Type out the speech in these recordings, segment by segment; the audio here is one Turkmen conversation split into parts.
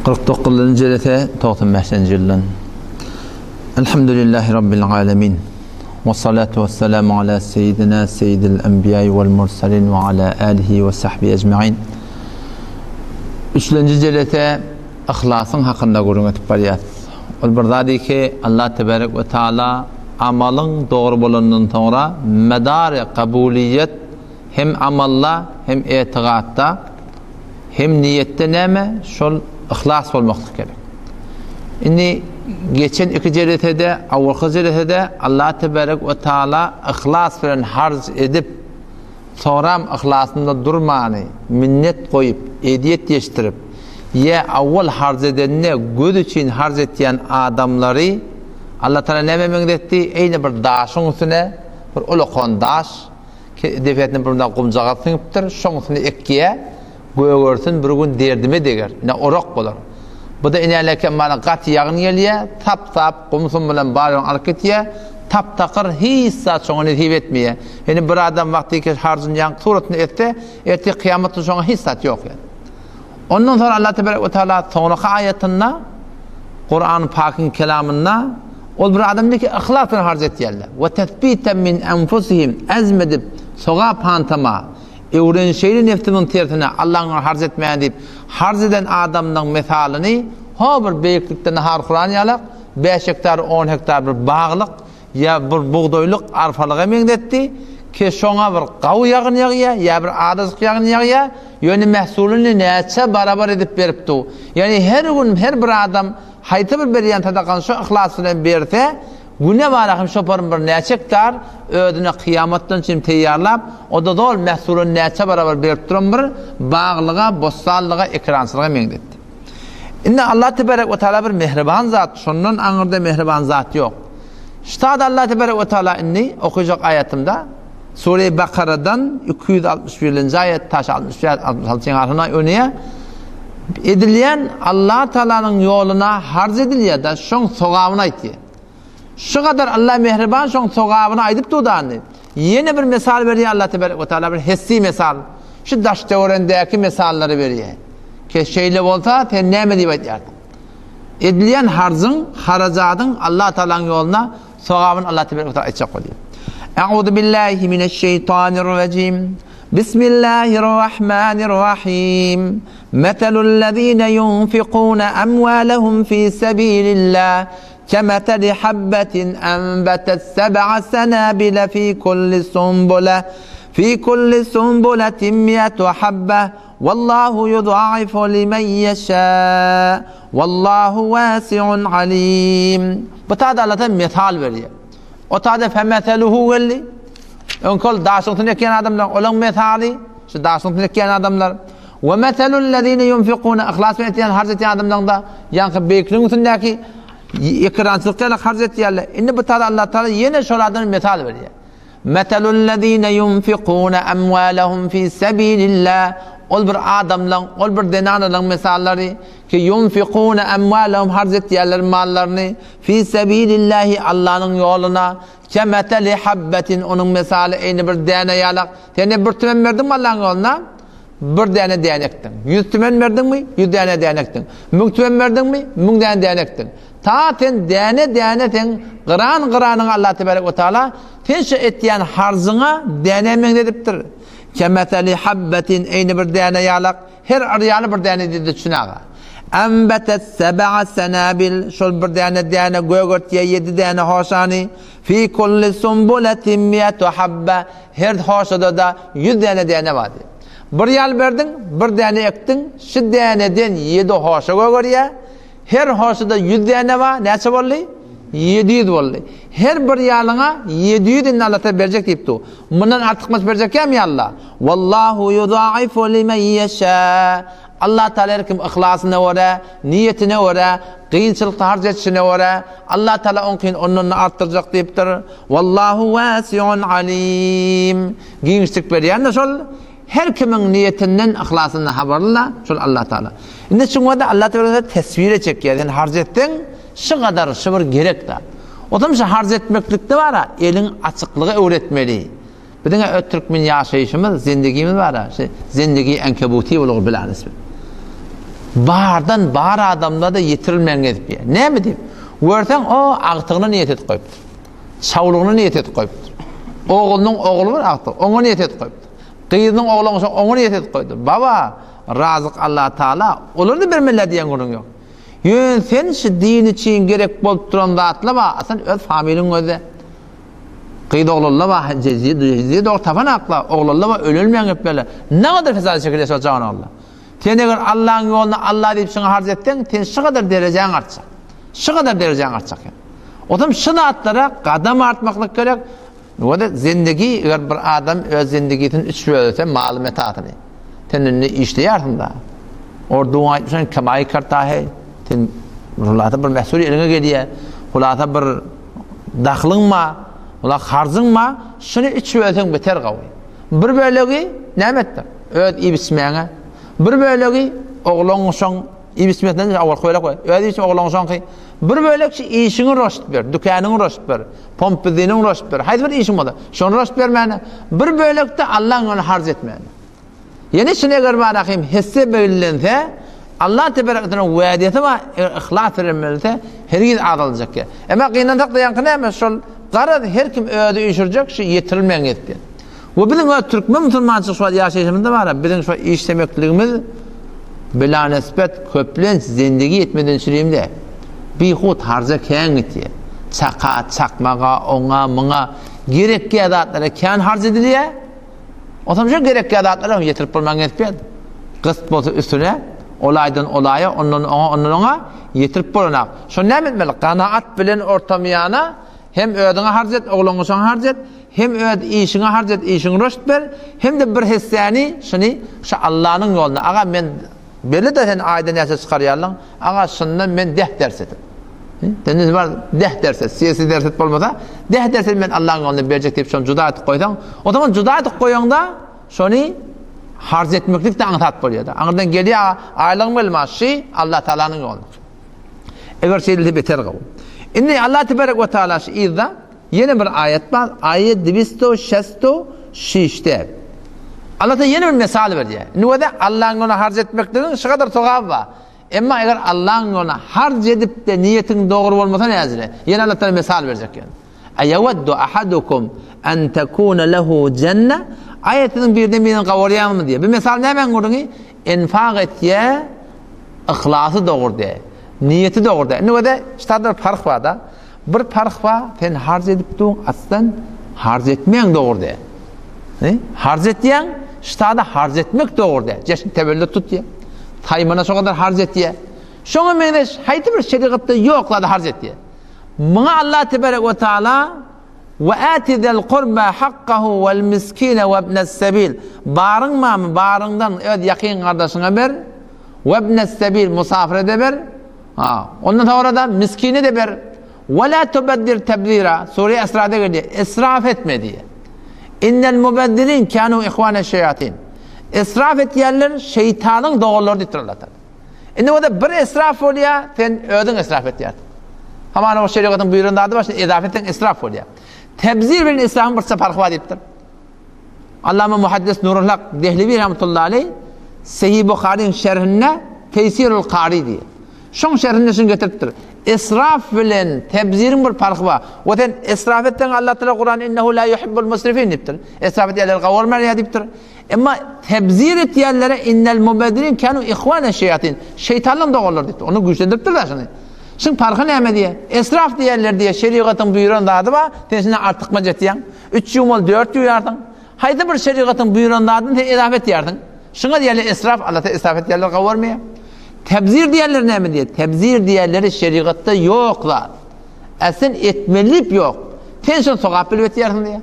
49-njy jelese 95-nji ýyldan. Elhamdülillahi Rabbil alemin. Ve salatu ve selamu ala seyyidina seyyidil enbiya vel mursalin ve ala alihi ve sahbihi ecmain. Üçlenji jelese yhlasyň hakynda gürrüň edip barýas. Ol bir zat ki, Allah tebarek we taala amalyň dogry bolandan soňra medary kabuliýet hem amalla hem etigatda hem niýetde näme şol yhlas bolmaklyk gerek. Indi geçen iki jelesede, awalky jelesede Allah tebarek we taala yhlas bilen harç edip Soňram yhlasynda durmany, minnet goýup, ezýet ýeşdirip, ýa awwal harç edende göz üçin harç etýän adamlary Allatagala nämä meňzetdi? Eýni bir daşyň üstüne, bir ulakan daş, depesine bir mundak gumjagaz siňipdir, şoň üstüne ekýä, Gögersin bir gün derdime deger. Ine orak bolar. Bu-da inäleke mana gaty ýagyn gelýä, sap-sap gum-sum bilen bar-ýoguny alyp gitýä, tap-takyr hiç zat şoňa nesip etmeýä. Indi bir adam wagty harjyny ýaňky suratynda etse, ertir kyýamatda şoňa hiç zat ýok ýa. Ondan soňra Allah tebarek we taala soňraky aýatynda Kur'an Pakyň kelamynda ol bir adam diýki yhlas bilen harç etýärler. We tesbiten min enfusihim azm edip sogap hantama Öwrenişeýli nebsimiň tersine Allaň öňünde harç etmäýin diýip, harç eden adamlaň mysalyny ho bir beýiklikde nahar kuran ýalak, bäş hektar, on hektar bir baglyk ýa bir bugdaýlyk arpalyga meňzetdi, ki şoňa bir gawy ýagyn ýagýa, ýa bir azajyk ýagyn ýagýa, ýöne mähsulyny näçe barabar edip beripdi. Ýagny her gün her bir adam haýsy bir berýän sadakany şo yhlas bilen berse, Güne bara hem şoparyň bir näçe hektar özüne kyýamatdan çyn teýýarlap, o-da zol mähsulyny näçe barabar berip duran bir baglyga, bossanlyga, ekerançylyga meňzetdi. Indi Allah tebarek we taala bir mähriban zat, şondan aňyrda mähriban zat ýok. Ştada Allah tebarek we taala indi okajak aýatymda Sure-i Bakaradan 261-nji aýat taş 65 66-njy arasynda öňe edilýän Allah Taalanyň ýoluna harç edilýär-de, şoň sogabyny aýtýar. Şu gadar Allah mähriban şoň sogabyny aýdyp dudany. Ýene bir mysal berýär Allah tebarek we taala bir hissi mysal. Şu daş töwerendäki mysallary berýär. Ke şeýle bolsa sen näme diýip aýtýarsyň? Edilýän harjyň, harajadyň Allah Taalanyň ýoluna Sogabyny Allah tebarek we taala aýtjak bolýar. A'uzu billahi mineşşeýtanirrajim. Bismillahirrahmanirrahim. Meselul-lezine yunfikune emwalehum fi sebilillah kemeseli habbetin enbetet seb'a senabile fi kulli sunbule fi kulli sunbuletin mi'etu habbe Wallahu yudaifu limen ýeşâ. Wallahu wâsi'un alîm. Bu taýda Allah Taala mysal berýär. O taýda femeseluhu geldi. Öňki ol daşyň üstüne ekýän adamlar, olaň mysaly, şu daşyň üstüne ekýän adamlar. We meselul lezine yunfikune yhlas bilen etýän, harç etýän adamlaryň da ýaňky beýikligiň üstündäki ekerançylyk ýaly harç etýärler. Indi bu taýda Allah Taala ýene şol adama mysal berýär. Meselul-lezine ýunfikune emwalehum fi sebilillah Ol bir adamlaň, ol bir zenanalaň mysallary, ki ýunfikune emwalehum harç etýärler mallaryny, fi sebilillahi Allanyň ýoluna, kemeseli habbetin onuň mysaly eýni bir däne ýalak. Sen ne bir tümen berdiňmi Allanyň ýoluna? Bir däne däne ekdiň. Ýüz tümen berdiňmi? Ýüz däne däne ekdiň. Müň tümen berdiňmi? Müň däne däne ekdiň. Ta sen däne-däne seň gyran-gyranyňa Allah tebarek we taala sen şu etýän harjyňa dänä meňzedipdir. Kemeseli habbetin eýni bir däne ýalak, her yrýaly bir däne diýdi düşün aga. Enbetet seb'a senabil şol bir däne däne gögertýä ýedi däne hoşany. Fi kulli sumbuletin mi'etu habbe her hoşada-da ýüz däne däne bar diýdi. Bir ýal berdiň, bir däne ekdiň, şu däneden ýedi hoşa gögerýä. Her hoşada ýüz däne bar, näçe boldy? 700 boldy. Her bir ýalyňa 700 indi Allah taala berjek diýip dur. Mundan artykmaç berjek ýa Allah? Wallahu yudaifu limen ýeşa. Allah taala her kim yhlasyna görä, niýetine görä, kynçylykda harç etişine görä, Allah taala oňkyny ondan-da artdyrjak diýipdir. Wallahu wasiun alim. Giňişlik berýän-de şol. Her kimiň niýetinden, yhlasyndan habarly-da şol Allah Taala. Indi şuňa-da Allah Taala teswire çekýär. Sen harç etseň, şu gadar, şu bir gerek zat. Otam şu harç etmeklikde bar-a, eliň açyklygy öwretmeli. Biziň öz türkmen ýaşaýşymyz, zendigimiz bar-a, şu zendigi enkebuti bolugy bilanis. Bardan bar adamlar-da ýetirilmän gezip ýör. Näme diýip? Görseň, o agtygyna niýet edip goýupdyr. Çawlugyna niýet edip goýupdyr. Oglunyň ogly bar agtyk, oňa niýet edip goýupdyr. Gyzynyň ogly bolsa oňa niýet edip goýupdyr. Baba, razyk Allah Taala, olara-da bermeli diýen gürrüň ýok. Ýöne sen şu din üçin gerek bolup duran zatlar bar, a sen öz familiňi gözle. Gyz oglanlar bar, jezzi dogry tapan akla, oglanlar bar, ölelmeýän geplerler. Nägadar fesada çekilýär şol jawan oglanlar. Sen eger Allaň ýoluna Alla diýip şuňa harç etseň, sen şu gadar derejäň artjak. Şu gadar derejäň artjak sen. Otam şu zatlara gadam artmaklyk gerek. Ýa-da zindigi eger bir adam öz zindigisini üç bölse, maly metasyny. Sen indi işleýärsiň da. Orduň aýtmyşan kemaý karta he. Sen hulasa bir mesul eliňe gelýär. Hulasa bir dahlyň bar, ula harjyň bar, şuny üç bölseň beter gawy. Bir bölegi näme etdir? Öz iýip-içmäňe. Bir bölegi oglan-uşaň iýip-içmesinden awalky bölek we öz iýip-içme oglan-uşaňky. Bir bölek şu işiňi roşt ber, dükanyňy roşt ber, pomp-biziniňi roşt ber, haýsy bir işiň bolsa, şony roşt bermäne. Bir bölek-de Allaň ýoluna harç etmäne. Ýene şuny eger barahym hesse bellense, Allah tebarek we teala wädesi bar, eger yhlas bilen berilse, hergiz azaljak ýa. Emma gynansak-da ýaňky näme, şol garaz her kim özi üýşürjek, şu ýetirilmegiň ýetdi. We biziň öz türkmen musulmançylyk şu wagt ýaşaýşymyzda bar, biziň şu işlemekligimiz bilanespet köplenç zendigi ýetmeden çürimde bihut harja kän gitýär. Çaka, çakmaga, oňa, muňa gerekýä zatlara kän harç edilýär. Onsoň şu gerekýä zatlara hem ýetirip bolman gezip Gyst bolsa üstüne, olaýdan olaýa, ondan oňa, ondan oňa ýetirip bolanak. Şony näme etmeli? Ganaat bilen ortamyýana hem özüňe harç et, ogluňa şoňa harç et, Hem öz işiňe harç et, işiňi roşt ber, hem-de bir hessäni, şuny, şu Allanyň ýolunda, aga, men, belli-de sen aýda näçe çykarýarlyň, aga, şundan men deh dersedim. Sende bar deh derset, sesi derset bolmasa, deh derset men Allanyň ýolunda berjek diýip şony juda edip goýsaň, o zaman juda edip goýaňda, şony harç etmeklik-de aňsat bolýar-da. Aňyrdan gelýär, aýlygyň gelmez, şy Allah Taalanyň ýolunda. Eger şeýdilse beter gowy. Indi Allah tebarek we taala şu yzda Ýene bir aýat bar, aýe dwisto şesto şişde. Allah Taala ýene bir mysal berýär. Indi wada Allaň ýoluna harç etmekligiň şu kadar sogaby bar. Emma eger Allaň ýoluna harç edip-de niýetiň dogry bolmasa näzire? Ýene Allah Taala mysal berjek ýene. Aýawaddu ahadukum an takuna lehu janna. Aýa siziň birden birini gawarýaňyzmy diýýär. Bu mysal nämäň gürrüňi? Enfak etýär, yhlasy dogry däl, niýeti dogry däl. Indi wada şu taýda bir parh bar-da. Bir parh bar, sen harç edip duň, aslan harç etmeň dogry däl. Ne? Harç etýäň, ştada harç etmek dogry däl. Jeşn tewellüt tutýar. Taýmana şo kadar harç etýär. Şoňa meňzeş haýsy bir şerigatda ýok zady harç etýär. Muňa Allah tebarek we taala we ati zel kurba hakkahu vel miskine we ibnes sebil. Baryň mamy baryňdan öz ýakyn gardaşyňa ber. We ibnes sebil musafire de ber. Ha, ondan soňra-da miskine-de ber. Ve la tubeddir tebzira. Sure Esra'da gelýär. Israf etme diýýär. Innel mubeddirin kanu ihwane şeyatin. Israf etýänler şeytanyň doganlary diýipdir Allah Taala. Indi o-da bir israf bolýar, sen özüň israf etýärsiň. Hamana o şerigatyň buýran zady bar, şony izafe etseň israf bolýar. Tebzir bilen israfyň birçe parhy bar diýipdir. Allama Muhaddis Nurulhak Dehlewi rahmetullahi aleyh Sahih Buharyň şerhinde Teýsirul Kari diýýär. Şoň şerhinde şuny getiripdir. Israf bilen tebziriň bir parhy bar. We sen israf etseň Allah Taala Kur'an innehu la yuhibbul musrifin diýipdir. Israf edýänleri gowurmaýar diýipdir. Emma tebzir etýänlere innel mubeddirin kanu ihwana şeýatin. Şeýtanyň doganlary diýipdir. Ony güýçlendiripdir da şuny. Şuň parhy näme diýýär? Israf diýenler diýýär, şerigatyň buýran zady bar, sen şundan artykmaç etýäň. Üç ýuw mal dört ýuwýarsyň. Haýsy bir şerigatyň buýran zadyny sen ezafe etýärsiň. Şuňa diýerler israf, Allah Taala israf etýänleri gawarmaýar. Tebzir diýenler näme diýer? Tebzir diýenleri şerigatda ýok zat. Ä sen etmeli diýip ýok. Sen şony sogap bilip etýärsiň diýer.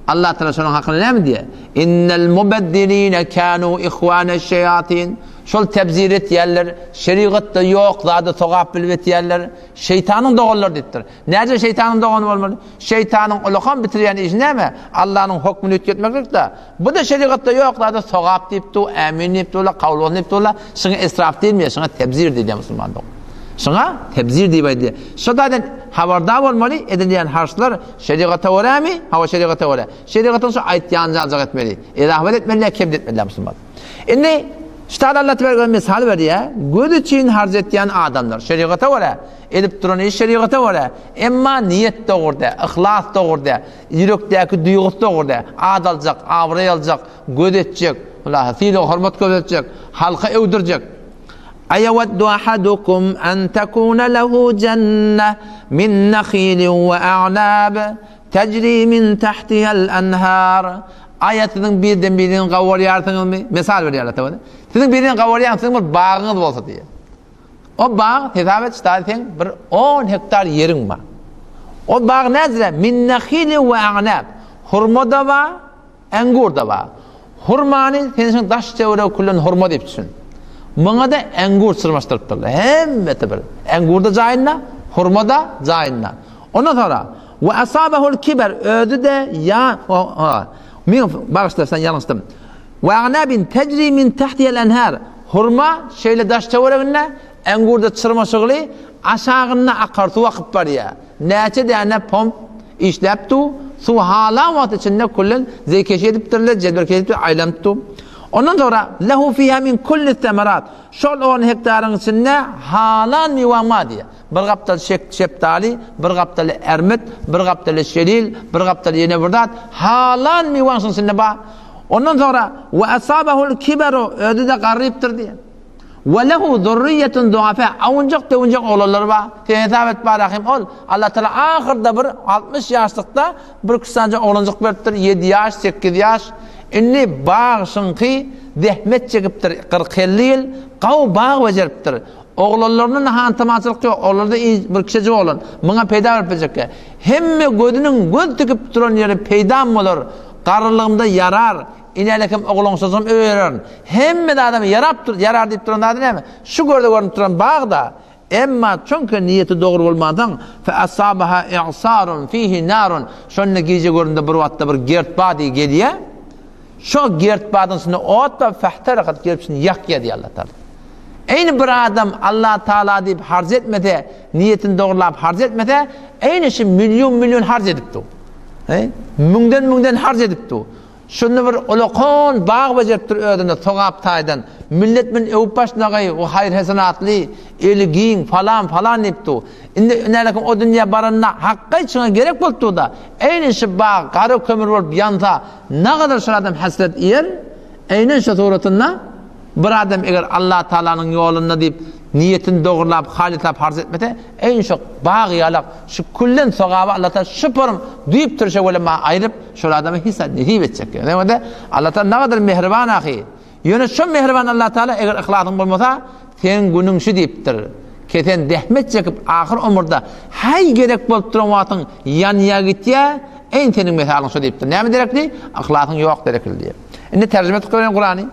Allah Taala şonuň hakynda näme diýer? Innel mubeddiline kanu ihwane şeýatin. Şol tebzir etýänler şerigatda ýok zady sogap bilip etýänler şeýtanyň doganlary diýipdir. Näce şeýtanyň dogany bolmaly? Şeýtanyň ulakan bitirýän işi näme? Allanyň hökmüni üýtgetmeklik-dä. Bu-da şerigatda ýok zada sogap diýip dur, ämin diýip durlar, kabul bolsun diýip durlar. Şuňa israf diýilmeýär, şuňa tebzir diýilýär musulman dogan. Şuňa tebzir diýip aýdylýar. Şo taýdan habardar bolmaly, edilýän harçlar şerigata görämi? Hawa, şerigata görä. Şerigatyň şu aýtýanyny aljak etmeli. Ezafa etmeli, kem etmeli musulman. Indi. Ştada Allah tebarek mysal berýär, göz üçin harç etýän adamlar, şerigata görä, edip duran iş şerigata görä, emma niýet dogry däl, yhlas dogry däl, ýürekdäki duýgusy dogry däl, ad aljak, abraý aljak, göz etjek, hulasa sylag-hormat görkezjek, halka öwdürjek. Aýawaddu ahadukum an takuna lehu jenne min nahilin we a'nab tejri min tahtihal anhar. Aýa siziň birden biriňizi gawarýarsyňyzmy? Mysal berýär Allah Taala. Siziň biriňizi gawarýan siziň bir bagyňyz bolsa diýýär. O bag hesap et ştaý seň bir 10 hektar ýeriň bar. O bag näzire? Min nahilin we a'nab. Hurma da bar, Engur-da bar. Hurmany sen şuň daş-töweregi küllen hurma diýip düşün. Muňa-da engur çyrmaşdyrypdyrlar. Hemmesi bir. Engur-da jaýynda, hurma-da jaýynda. Ondan soňra, we asabahul kiber özi-de ýa ha, men bagyşla sen ýalňyşdym. We agnabin tejri min tahtihal enhar. Hurma şeýle daş-töwereginde, engur-da çyrmaşygly, aşagynda akar suw akyp barýar. Näçe däne pomp işläp dur, suw halan wagt içinde küllen zeýkeşi edipdirler, jedwel kesipdir, aýlanyp dur. Ondan soňra lehu fiha min kulli semerat. Şol on hektaryň içinde halan miwe bar diýýär. Bir gapdaly şek şepdaly, bir gapdaly ermit, bir gapdaly şelil, bir gapdaly ýene bir zat, halan miweň şuň içinde bar. Ondan soňra we asabahul kiberu özi-de garrypdyr diýýär. We lehu zurriýetun duafa, awunjak-döwünjek oglanlary bar. Sen hesap et bar ahim ol, Allah Taala ahyrda bir 60 ýaşlykda bir iki sanja oglanjyk beripdir, 7 ýaş, 8 ýaş. Indi bag şyňky zähmet çekipdir 40-50 ýyl, gawy bag bejeripdir. Oglanlaryndan hantamaçylyk ýok, oglanlarda bir kiçijik oglan, muňa peýda berip biljekkä. Hemme gözüniň göz dikip duran ýeri peýdam bolar, garrylygymda ýarar, Inälekem oglansyzam öýererin. Hemme zadam ýarap dur, ýarar diýip duran zady näme? Şu görde görnüp duran bag-da. Emma çünki niýeti dogry bolmansoň, fe asabaha i'sarun fihi narun. Şonda gije göründe bir wagtda bir gert bady gelýär. Şo gert badyň içinde ot bar, fehterakat gelip şuny ýakýar diýýär Allah Taala. Eýni bir adam Allah Taala diýip harç etmese, niýetini dogrulap harç etmese, eýni şu million-million harç edip dur. He? Müňden-müňden harç edip dur. Şunda bir ulakan bag bejeripdir özüne sogap taýdan. Millet meni öwüp başlagaý, o haýyr-hesenatly, eli giň, falan, falan diýip dur. Indi nälekin o dünýä baranda hakga içiňe gerek bolup dur-da. Eýni şu bag gara kömür bolup ýansa, nagadar şol adam hesret iýer? Eýnen şu suratynda bir adam eger Allah Tagalanyň ýolunda diýip niýetini dogrulap, halyslap harç etmese, eýni şu bag ýalak, şu küllen sogaby Allah Tagala şu porun düýp türşe welin maňa aýryp, şol adama hiç zat nesip etjek. Ýöne Allah Tagala nagadar mähriban ahy. Ýöne şo mähriban Allah Tagala eger yhlasyň bolmasa, seň günüň şu diýipdir. Ke sen zähmet çekip ahyr ömürde haý gerek bolup duran wagtyň ýanýa gitýä, eýni seniň mesalyň şo diýipdir. Näme derekli? Yhlasyň ýok derekli diýip. Indi terjime etip göreliň Kurany.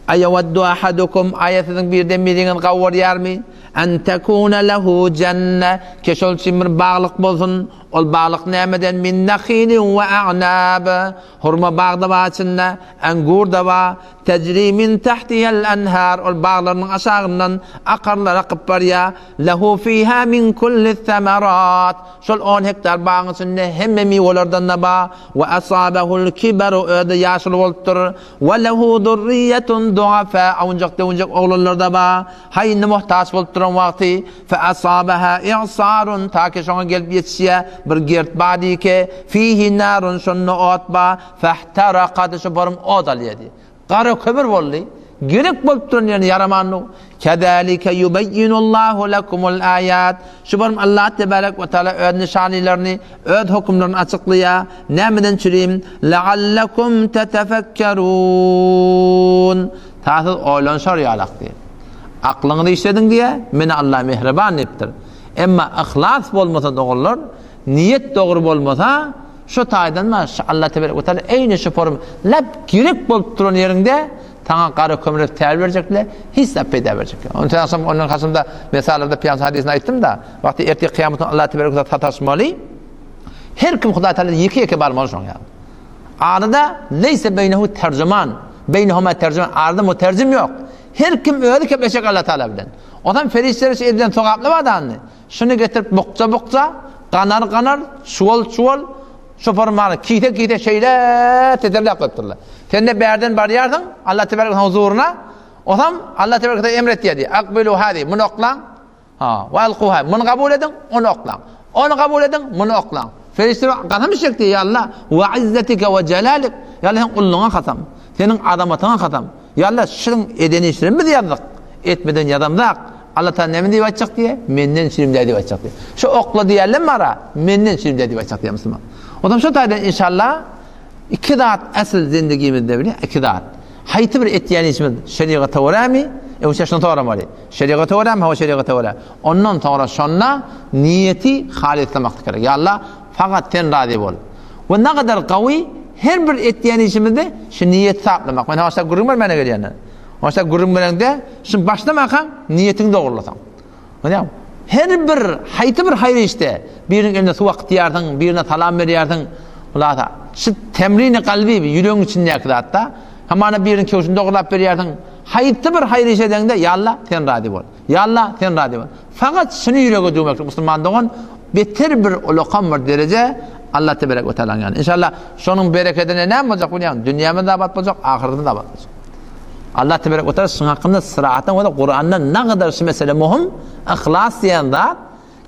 Aýawaddu ahadukum aýa siziň birden biriňiz gawurýarmy? An tekuna lehu jenne ke şol üçin bir baglyk bolsun. Ol baglyk nämeden? Min nahilin we a'nab. Hurma bagda bar içinde, engur da bar. Tejri min tahtihal anhar. Ol baglarynyň aşagyndan akarlar akyp barýar. Lehu fiha min kulli semarat. Şol 10 hektar bagyň içinde hemme miwelerden-de bar. We asabahul kibaru özi ýaşuly bolupdyr. We lehu zurriýetun duafa awunjak-döwünjek oglanlar-da bar. Haý indi muhtaç bolup duran wagty fe asabaha i'sarun ta ki şoňa gelip ýetişýär bir gert bar diýke fihi narun şonda ot bar fehtarakad şu borum ot alýar diýýär. Gara kömür boldy. Gerek bolup duran ýerine ýaramandy. Kezalike yubeyyinullahu lekumul ayat. Şu borum Allah tebarek we taala öz nyşanylaryny, öz hökümlerini açyklaýar. Nämeden çürim? Leallekum tetefekkerun. Ta siz oýlanşar ýalak diýip. Aklyňyzy işlediň diýýär, meni Allah mähriban diýipdir. Emma yhlas bolmasa doganlar, niýet dogry bolmasa, şu taýdan ma şu Allah tebarek we taala eýni şu form lap gerek bolup duran ýeriňde saňa gara kömür edip täl berjekle, hiç zat peýda berjek. Ony sen akşam ondan haşymda mesalarda pyýansy hadysini aýtdym da, wagty ertir kyýamatda Allah tebarek we taala sataşmaly. Her kim Hudaý taala ýeke-ýeke barmaly şoň ýaly. Arada leýse beýnehu terjuman, beýnehuma terjuman, arada muterjim ýok. Her kim özi kepleşek Allah Taala bilen. Ondan perişdeler şu edilen sogaply badany, şuny getirip bukja-bukja, ganar-ganar, çuwal-çuwal, şu formany kise-kise şeýle teterläp goýupdyrlar. Sen-de bärden barýarsyň, Allah tebarek huzuryna. Osam Allah tebaraka taala emr etýär diýýär. Akbilu hadi, muny oklaň. Ha, we alkuha, muny kabul ediň, ony oklaň. Ony kabul ediň, muny oklaň. Perişdeler kasam içjek diýýär, ýa Allah, we izzetike we jelalik. Ýa Allah, seň ullugyňa kasam, seniň azamatyňa kasam. Ýa Allah, şunuň eden işlerini biz ýazdyk. Etmeden ýazamzak. Allah Taala näme diýip aýtjak diýýär? Menden üçin dä diýip aýtjak diýýär. Şu okla diýerler mara, menden üçin dä diýip aýtjak diýýär musulman. Ondan şu taýdan inşallah iki zat asl zindigimizde bile iki zat. Haýsy bir etýän işimiz şerigata görämi? Öwse şuny soramaly. Şerigata görämi? Hawa şerigata görä. Ondan soňra şonda niýeti halyslamak gerek. Ýa Allah, fakat sen razy bol. We nagadar gawy her bir etýän işimizde şu niýeti saklamak. Men haşa gürrüň bermäne gelýän. Haşa gürrüň bereňde şu başlamakaň niýetiňi dogurlasaň. Görýäňmi? Her bir haýsy bir haýyr işde biriniň eline suw akdýarsyň, birine salam berýärsiň. Hulasa, şu temrini kalbi ýüregiň içindäki zatda, hamana biriniň köwşüni dogurlap berýärsiň. Haýsy bir haýyr iş edeňde, ýa Allah, sen razy bol. Ýa Allah, sen razy bol. Fakat şuny ýürege düwmeklik musulman dogan beter bir ulakan bir dereje Allah teberek we taalaň ýanynda. Inşallah şonuň berekedine näme boljak bilýäňmi? Dünýämiz abat boljak, ahyretimiz abat boljak. Allah teberek we taala şuň hakynda syratdan we Kuranda nagadar şu mesele muhim, yhlas diýen zat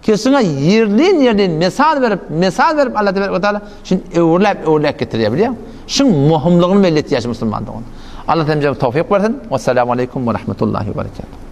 ki şuňa ýerlin-ýerlin mesal berip, mesal berip Allah teberek we taala şuny öwürläp-öwürläp getirýär bilýäňmi? Şuň muhimligini belli etýär şu musulman dogan. Allah hemmämize towfik bersin. Wessalamu aleýkum we rahmetullahi we berekatuh.